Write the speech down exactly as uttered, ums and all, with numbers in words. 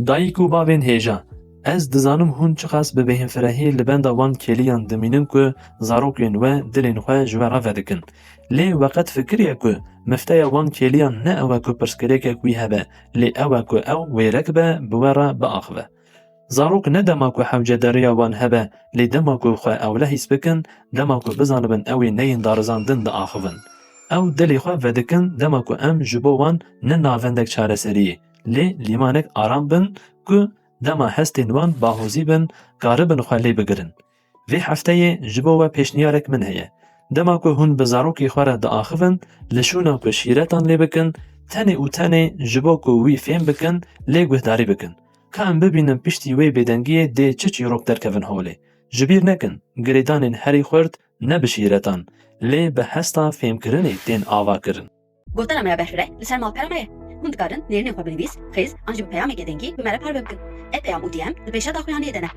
Dayik û bavên hêja, ez dizanim hûn çiqas bi bêhnfirehî li benda wan kêliyan dimînin ku zarokên we dilên xwe ji we re vedikin. Lê we qet fikiriye ku mifteya wan kêliyan ne ew e ku pirsgirêkek wî hebe, lê ew e ku ew wêrek be bi we re biaxive. Zarok ne dema ku hewcedariya wan hebe, lê dema ku xwe ewle hîs bikin, dema ku bizanibin ew ê neyên darizandin diaxivin. Ew dilê xwe vedikin dema ku em ji bo wan ne navendek çareseriyê, lê lîmanek aram bin ku dema hestên wan bahozî bin, karibin xwe lê bigirin. Vê hefteyê ji bo we pêşniyarek min heye. Dema ku hûn bi zarokê xwe re diaxivin, li şûna ku şîretan lê bikin, tenê û tenê ji bo ku wî fêm bikin, lê guhdarî bikin. Ka em bibînin piştî wê bêdengiyê dê çi çîrok derkevin holê. Ji bîr nekin, girêdanên herî xurt ne bi şîretan, lê bi hesta fêmkirinê tên ava kirin. Gotina me ya berfireh li ser malpera me ye. Hûn dikarin nêrînên xwe bi nivîs, xêz an jî bi peyamekê dengî bi me re parve bikin. Ev peyam û D M di pêşa daxuyaniyê de ne.